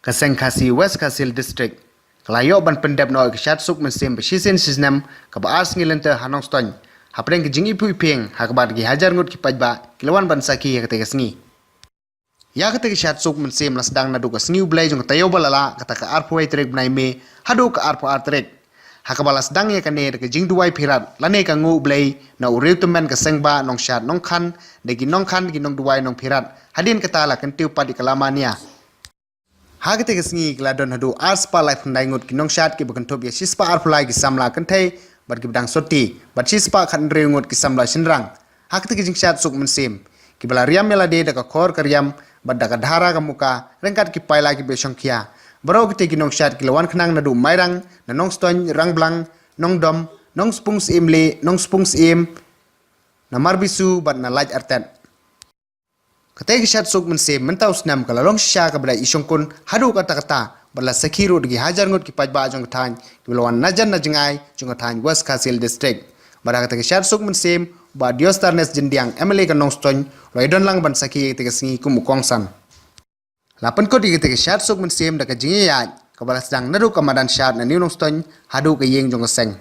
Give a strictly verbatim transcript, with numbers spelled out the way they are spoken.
Ka seng Khasi West Khasi Hills District ka la ïoh ban pyndep noh ïa ka shad suk mynsiem ba shisien shisnem kaba ar sngi lynter ha Nongstoiñ, hapdeng ka jingiphuh iphieng ha kaba ki hajar ngut ki paidbah ki la wan ban sakhi ïa kata ka sngi. Ïa kata ka shad suk mynsiem la sdang naduh ka sngi U Blei jong ka taïew ba la lah, kata ka arphew wei tarik bnai May haduh ka arphew ar tarik, ha kaba la sdang ïa kane da ka jingduwai phirat lane ka nguh Blei na u riew tymmen ka seng bah nongshad nongkhan, da ki nongkhan ki nongduwai nongphirat. Hadien kata la kyntiew pat ïa ka lama nia. Ha kata ka sngi ki la don haduh ar spah laiphew khyndai ngut ki nongshad kiba kynthup ïa shi spah arphew lai ki samla kynthei bad kiba dang sotti, bad shi spah khathynriew ngut ki samla shynrang. Ha kata ka jingshad suk mynsiem, kiba la riam ïa lade da ka khor ka riam bad da ka dhara ka muka ryngkat ki paila kiba shongkhia. Baroh kita ki nongshad ki la wan khnang naduh Mairang, na Nongstoiñ, Rangblang, Nongdom, Nongspung Syiem Leh, Nongspung Syiem, na Marbisu bad na Laitartet. Kata ka shad suk mynsiem mynta u snem ka la long shisha kaba da i shongkun haduh katta katta, bad la sakhi ruh da ki hajar ngut ki paidbah jong ka thaiñ kiba la wan na jan na jngai jong ka thaiñ West Khasi Hills District. Bad ha kata ka shad suk mynsiem, Bah Diostarnes Jyndiang, M L A ka Nongstoiñ, u la ïadon lang ban sakhi ïa kata ka sngi kum u kongsan. La pynkut ïa kata ka shad suk mynsiem da ka jingïaid kaba la sdang naduh ka madan shad na New Nongstoiñ haduh ka ïing jong ka seng.